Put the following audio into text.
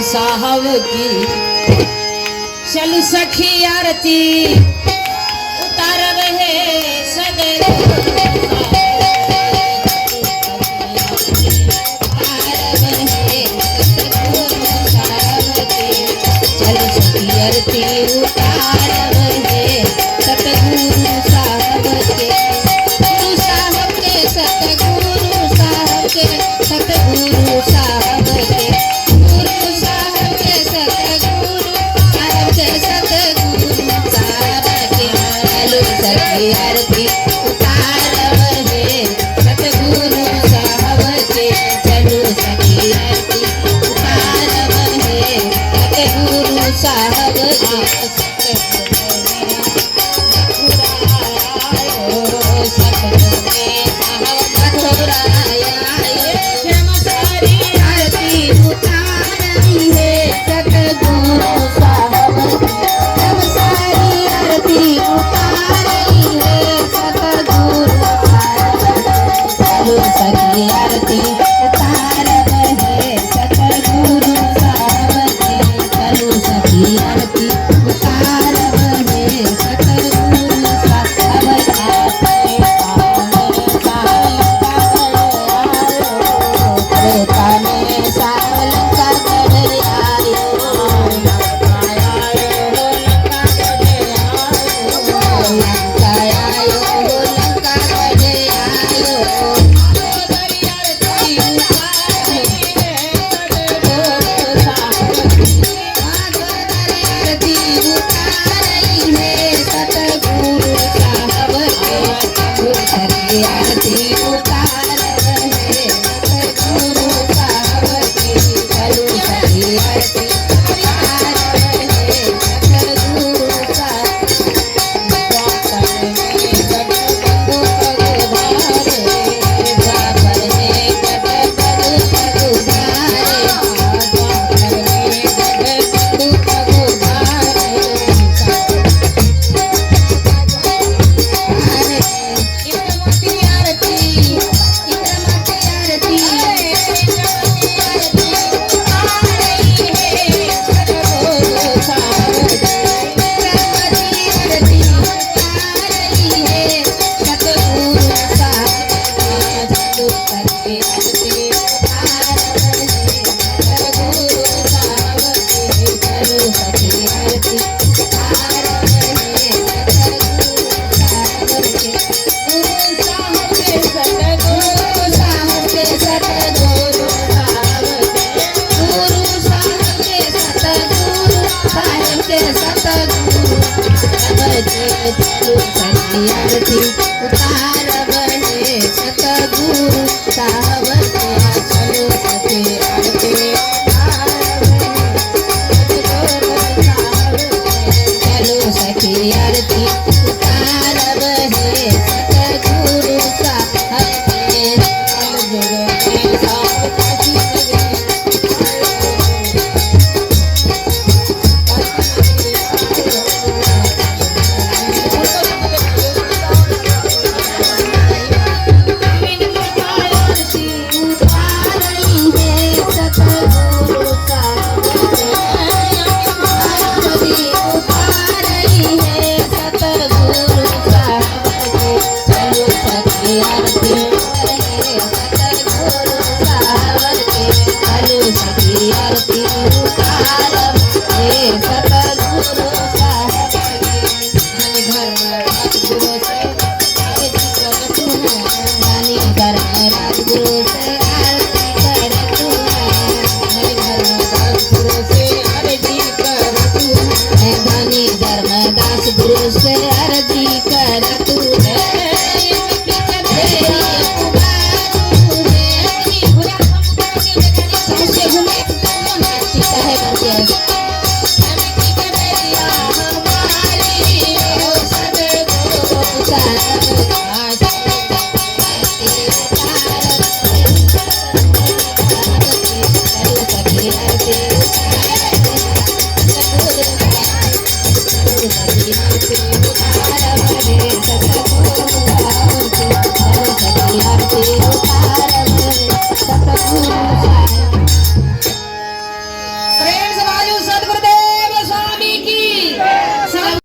साहब की। चलू सखी आरती उतारब हे सदगुरु चलो सखी आरती उतारब हे सतगुरु साहब के। गुरु साहब के सतगुरु साहब के सतगुरु साहब के गुरु साहब के सतगुरु साहब के सतगुरु साहब के। चलो सखी आरती उतारब हे सतगुरु साहब के। चलो सखी आरती उतारब हे सतगुरु साहब के। मथुरा आयो आरती उतारई है सतगुरु साहब के। सब सारी आरती उतारई है सतगुरु साहब के। चलो सखी आरती उतारब है सतगुरु साहब के। चलो सखी आरती उतारब है सतगुरु साहब के। त्रेता में साहब लंका गढ़ आयो। लंका आयो लंका गढ़ आयो। आरती उतारई है सतगुरु साहब के। सखी आरती उतारब है सतगुरु साहब के। चलो सखी आरती उतारब है सतगुरु साहब। द्वापर में गढ़ बंधु पगुधारे। इंद्रमती आरती आरती आरती सतगुरु साहब के। इंद्रमती आरती उतारई है सतगुरु साहब के। चलो सखी आरती उतारब है सतगुरु साहब के। चलो सखी आरती उतारब है सतगुरु साहब के। गुरु साहब के सतगुरु साहब के गुरु साहब के सतगुरु साहब के सतगुरु साहब के। चलो सखी आरती उतारब है सतगुरु साहब के। चलो सखी आरती उतारब है सतगुरु साहब के। चलो सखी आरती उतारब है सतगुरु साहब के। उतारई है सतगुरु साहब के। आरती उतारई है सतगुरु साहब के। चलो सखी आरती है सतगुरु साहब के। चलो सखी आरती उतारब है सतगुरु साहब के। धनी धर्म राजगुरु से आरती कर तू है। धनी धर्मदास गुरु से अर्जी कर तू है। सतगुरु साहब।